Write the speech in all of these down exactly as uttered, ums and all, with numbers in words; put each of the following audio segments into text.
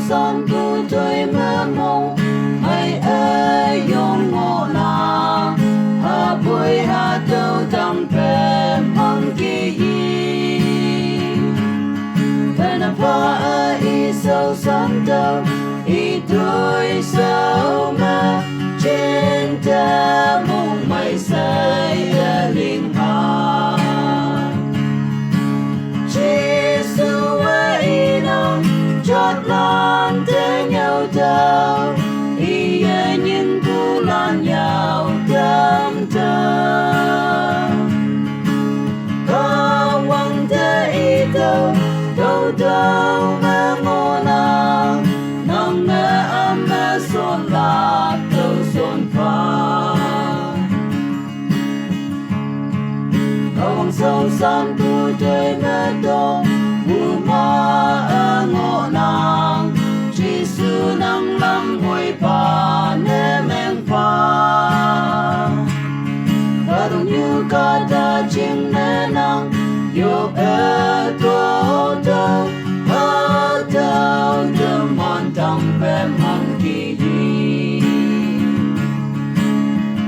Santu tui me mong, mai e yong ngo na, ha pui ha tau tang pe mang ki yi. Pe na pa e i sau san tau, i tui sau me, chin te mong mai sai e ling ha. Jesu e i nong, jot lan te nyau tau, i e nying tu lan nyau tam tau. Ka wang te i tau, tau tau me ngo na, nang me am me son la tau son fa. Ka wang sau san tu tui me tong, u ma e ngo nang, Jesu nang lam hui pa ne meng pa. Ka dong yu ka ta jing ne nang, yu pe to tau, pa tau te mon tang pe mang ki yi.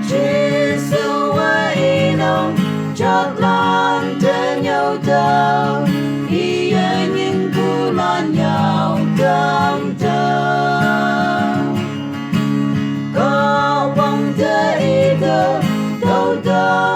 Jesu e i nong, jot lan te nyau tau, i e nying tu lan nyau tam tau. Ka wang te i tau, tau tau